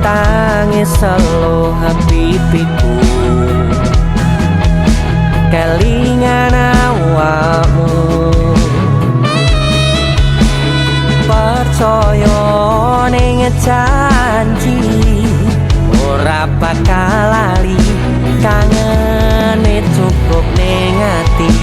Tangis selo pipiku, kelingan awakmu. Percaya ning janji, ora bakal lali. Kangene cukup ning ati.